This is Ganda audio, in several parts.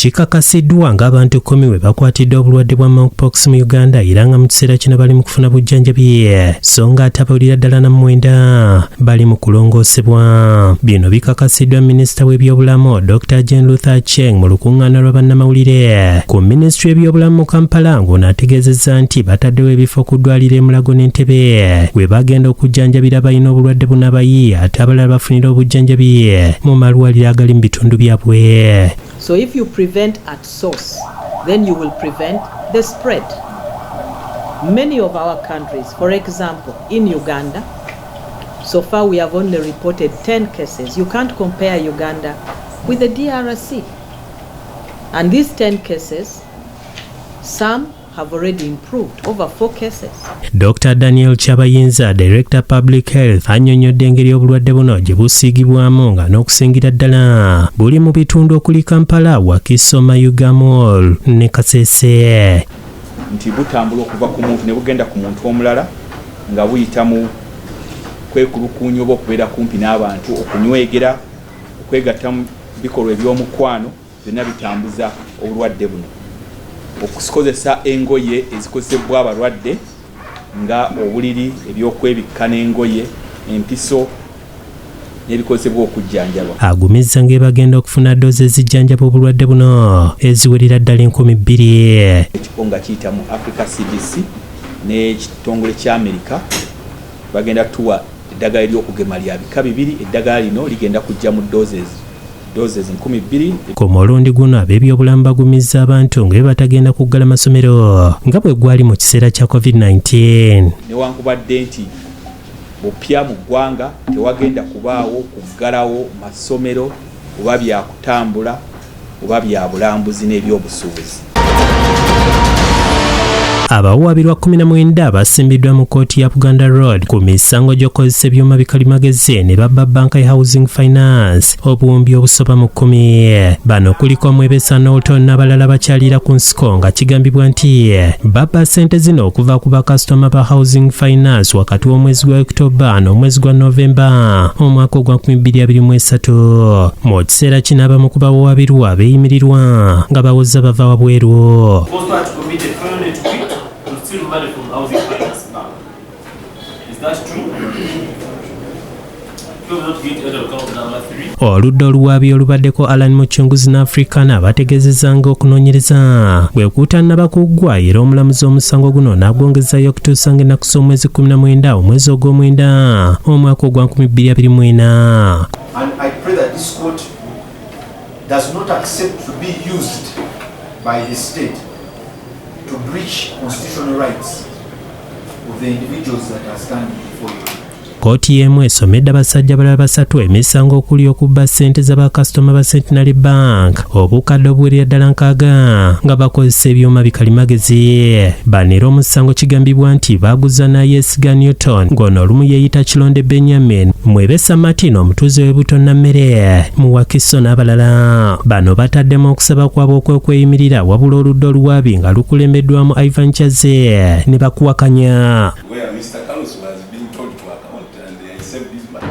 Kikakasiddwa ng'abantu 10 bwe bakwatiddwa obulwadde bwa monkeypox mu Uganda, era nga mu kiseera kino bali mu kufuna bujjanjabi, so nga ate abawulira ddala na 9 bali mu kulongoosebwa. Bino bikakasiddwa minisita w'ebyobulamu Dr. Jane Ruth Aceng mu lukuŋŋaana lwa bannamawulire ku minisitule y'ebyobulamu mu Kampala, ng'ono ategeezezza nti bataddewo ebifo ku ddwaliro e Mulago n'Entebbe we bagenda okujjanjabira balina obulwadde buno abayi, ate abalala bafunira obujjanjabi mu malwaliro agali mu bitundu byabwe. So if you prevent at source, then you will prevent the spread. Many of our countries, for example, in Uganda, so far we have only reported 10 cases. You can't compare Uganda with the DRC. And these 10 cases, some have already improved, over 4 cases. Dr. Daniel Kyabayinza, Director Public Health, annyonnyodde engeri obulwadde buno gye busiigibwamu, nga n'okusingira ddala buli mu bitundu okuli Kampala, Wakiso, Mayuga Mall ne Kasese. Nti butambula okuva ku muntu ne bugenda ku muntu omulala nga buyita mu kwekulukuunya oba okubeera kumpi n'abantu, okunywegera, okwegatta mu bikolwa eby'omukwano, byonna bitambuza obulwadde buno. Okukozesa engoye ezikozesebwa abalwadde nga obuliri, ebyokwebikka n'engoye, empiso n'ebikozesebwa okujjanjaba. Agumizza ng'ebagenda okufuna doozi ezijjanjaba obulwadde buno eziwerera ddala 2000. Ekifo nga kiyita mu Africa CDC n'ekitongole kya America bagenda tuwa eddagala eryokugema lya bika bibiri. Eddagala lino ligenda kujja mu doses 2000. Ku mulundi guno ab'ebyobulamu bagumizza abantu nga bwe batagenda kuggala masomero nga bwe gwali mu kiseera kya COVID-19. Newankubadde nti bupya mu ggwanga, tewagenda kubaawo kuggalawo masomero oba byakutambula oba bya bulambuzi n'ebyobusuubuzi. Abawawaabirwa 19 basimbiddwa mu kkooti ya Buganda Road ku misango gy'okukozesa ebyuma bikalimagezi ne babba banka ya Housing Finance obuwumbi obusoba mu 10. Bano kuliko Mwebesa Norton n'abalala bakyalira ku nsiko, nga kigambibwa nti babba ssente zino okuva ku bakasitoma ba Housing Finance wakati w'omwezi gwa October n'omwezi gwa November omwaka ogwa 2023. Mu kiseera kino abamu ku bawawaabirwa beeyimirirwa nga bawoza bava wabweru. Also had committed felony to wit to steal money from Housing Finance Bank. Is that true? Prove not guilty out of count number 3. Oludda oluwaabi olubaddeko Alan Mucunguzi n'Afrikana bategeezezza nga okunoonyereza bwe kutannaba kuggwa, era omulamuzi omusango guno n'agwongezayo okutuusa ng'ennaku z'omwezi 19 omwezi ogw'omwenda omwaka ogwa 2024. And I pray that this court does not accept to be used by the state to breach constitutional rights of the individuals that are standing before you. Kkooti y'emu esomedde abasajja balala basatu emisango okuli okubba ssente z'abakasitoma ba Centenary Bank obukadde obuwerera ddala 60 nga bakozesa ebyuma bikalimagezi. Bano era omusango kigambibwa nti baguza Nayesiga Newton, ng'ono olumu yeeyita Kironde Benjamin, Mwebesa Martin, omutuuze w'e Butonnammere mu Wakiso, n'abalala. Bano bataddemu okusaba kwabwe okwekweyimirira, wabula oludda oluwaabi nga lukulembeddwamu Ivan Kyazze ne bakuwakanya. Where Mr. Carlos was being told to account and I saved his money.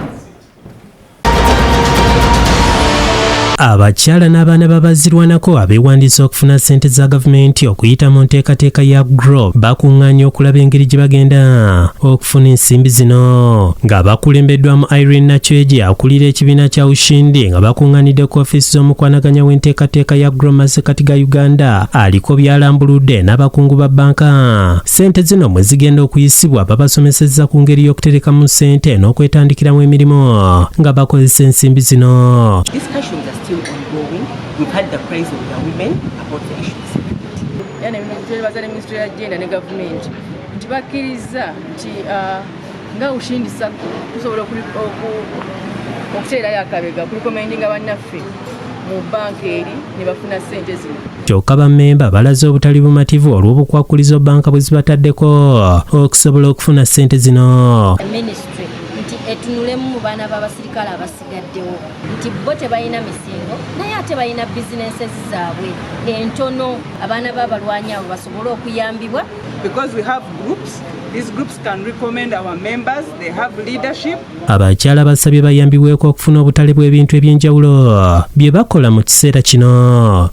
Abakyala n'abaana babazirwanako abeewandiisa okufuna ssente za gavumenti okuyita mu nteekateeka ya GROW bakuŋŋaanya okulaba engeri gye bagenda okufuna ensimbi zino, nga bakulembeddwamu Irene Nachweji, akulira ekibiina kya Ushindi, nga bakuŋŋaanidde ku ofiisi z'omukwanaganya w'enteekateeka ya GROW masekati ga Uganda, aliko byalambuludde n'abakungu ba bbanka ssente zino mwe zigenda okuyisibwa. Babasomesezza ku ngeri y'okuterekamu ssente n'okwetandikiramu emirimu nga bakozesa ensimbi zino. Discussions are still ongoing. We've had the cries of the women about the issue of security. Era twebaza ne minisitule ya gender ne gavumenti nti bakkiriza nti nga Ushindi Sacco tusobola okuteerayo akabega kurecommendinga bannaffe mu banka eri ne bafuna ssente zino. Kyokka bammemba balaze obutali bumativu olw'obukwakulizo banka bwe zibataddeko okusobola okufuna ssente zino. Ministry nti etunulemu mu baana b'abasirikale abasigaddewo, nti bo tebalina misingo naye ate balina bizinensi zaabwe entono, abaana b'abalwanyi abo basobole okuyambibwa. Because we have groups, these groups can recommend our members, they have leadership. Abakyala basabye bayambibweko okufuna obutale bw'ebintu ebyenjawulo bye bakola mu kiseera kino.